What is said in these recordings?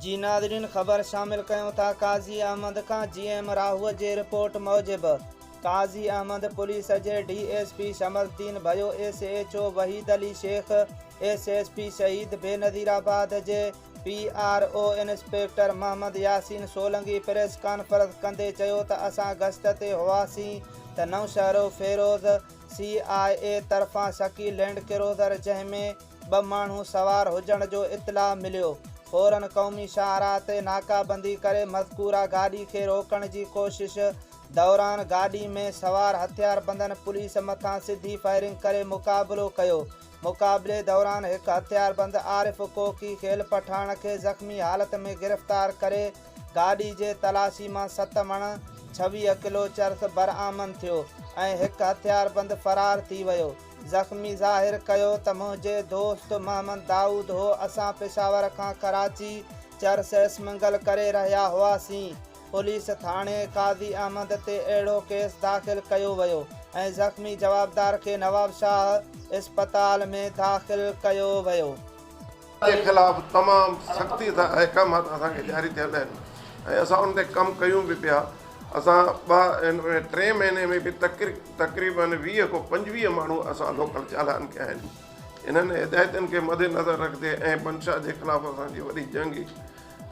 جي ناظرين خبر شامل ڪيون ٿا قاضي احمد کان جي ايم راهوء جي رپورٽ موجب قاضي احمد پوليس جي D S P Shams Uddin Bhayo S H O Waheed Ali Shaikh S S P Shaheed Benazirabad جي P R O inspector Muhammad Yasin Solangi press conference ڪندي چيو ته اسان گشت تي هئاسين ته نوشهروفيروز سي آء اي طرفان شڪي لينڊ ڪروزر جنهن ۾ ٻه ماڻهو سوار هجڻ جو اطلاع مليو فورن قومي شاهراهه تي ناڪابندي ڪري مذڪوره گاڏي کي روڪڻ جي ڪوشش دوران گاڏي ۾ سوار هٿياربندن پوليس مٿان سڌي فائرنگ ڪري مقابلو ڪيو مقابلي دوران هڪ هٿياربند عارف ڪوڪي خيل پٺاڻ کي زخمي حالت ۾ گرفتار ڪري گاڏي جي تلاشي مان ست مڻ 26 ڪلو چرس برآمد ٿيو ۽ هڪ هٿياربند فرار ٿي ويو. زخمي ظاهر ڪيو ته منهنجي دوست محمد دائود هو اسان پشاور کان ڪراچي چرس اسمگل ڪري رهيا هئاسين. پوليس ٿاڻي قاضي احمد تي اهڙو ڪيس داخل ڪيو ويو ۽ زخمي جوابدار کي نوابشاهه اسپتال ۾ داخل ڪيو ويو. جي خلاف تمام سختي سان احڪامات اسان کي جاري ٿيل آهن ۽ اسان ان تي ڪم ڪيون به پيا اسان ٻه ٽي مهيني ۾ به تقريبن 20 کان 25 ماڻهو اسان لوڪل چالان ڪيا آهن انهن هدايتن کي مد نظر رکندي ۽ منشا جي خلاف اسان جي وڏي جنگ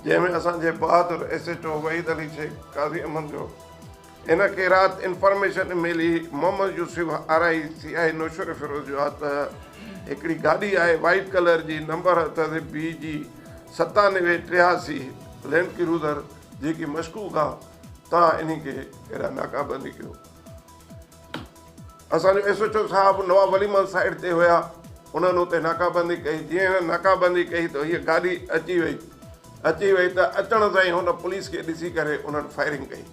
جنهن ۾ اسان جي بهادر S H O Waheed Ali Shaikh Qazi Ahmed جو ان کي رات انفارميشن ملي Muhammad Yousuf R I C I Naushahro Feroze جو آ ته هڪڙي گاڏي آهي وائيٽ ڪلر جي نمبر اٿس بي جي 9783 لينڊ ڪروزر جيڪي مشڪوڪ آ تان انهي کي اهڙا ناڪابندي ڪيو. اسان جو ايس ايڇ او صاحب نواب ولي محمد سائيڊ تي هيا انهن اتي ناڪابندي ڪئي جيئن هنن ناڪابندي ڪئي ته هيء گاڏي اچي وئي اچي وئي ته اچڻ سان ئي هن پوليس کي ڏسي ڪري انهن فائرنگ ڪئي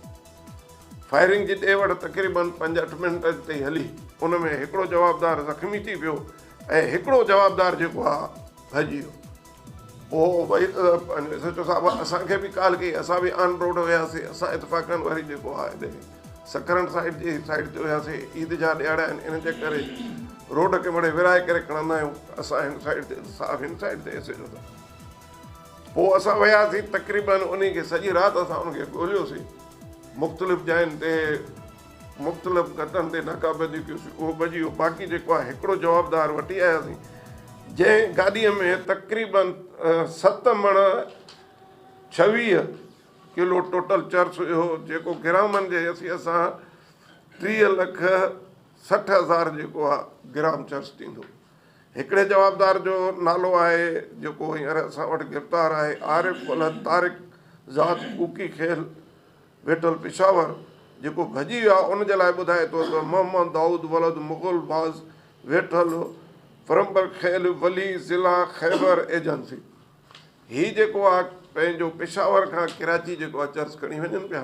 فائرنگ جي ڏي وٺ تقريبن پنج اٺ منٽ تائين هلي ان ۾ هڪڙو جوابدار زخمي ٿي پيو ۽ هڪڙو جوابدار جيڪو آ ڀڄي ويو پوء وري ايس ايڇ او صاحب اسان کي به ڪال ڪئي اسان به آن روڊ وياسي اسان اتفاقن وري جيڪو آهي هيڏي سڪرنڊ سائيڊ جي سائيڊ تي هياسي عيد جا ڏيهاڙا آهن ان جي ڪري روڊ کي مڙي ورائي ڪري کڻندا آهيون اسان هن سائيڊ تي صاحب هن سائيڊ تي ايس ايڇ او صاحب پوء اسان وياسي تقريبن ان کي سڄي رات اسان ان کي ڳوليوسي مختلف جاين تي مختلف گٽن تي ناڪابندي ڪيوسين اهو ڀڄي ويو باقي جيڪو آهي هڪڙو جوابدار وٺي آياسين جنهن گاڏيء ۾ تقريبن ست مڻ 26 ڪلو ٽوٽل چرس هيو جيڪو گرامن جي حيثيت سان 30 لک 60 هزار جيڪو آهي گرام چرس ٿيندو. هڪڙي جوابدار جو نالو آهي جيڪو هينئر اسان وٽ گرفتار آهي عارف ولد طارق ذات ڪوڪي خيل ويٺل پشاور جيڪو ڀڄي ويو آهي ان جي لاء ٻڌائي ٿو ته محمد دائود ولد مغل باز ويٺل فرمبر خيل ولي ضلع خيبر ايجنسي هي جيڪو آهي پنهنجو پشاور کان ڪراچي جيڪو آهي چرس کڻي وڃن پيا.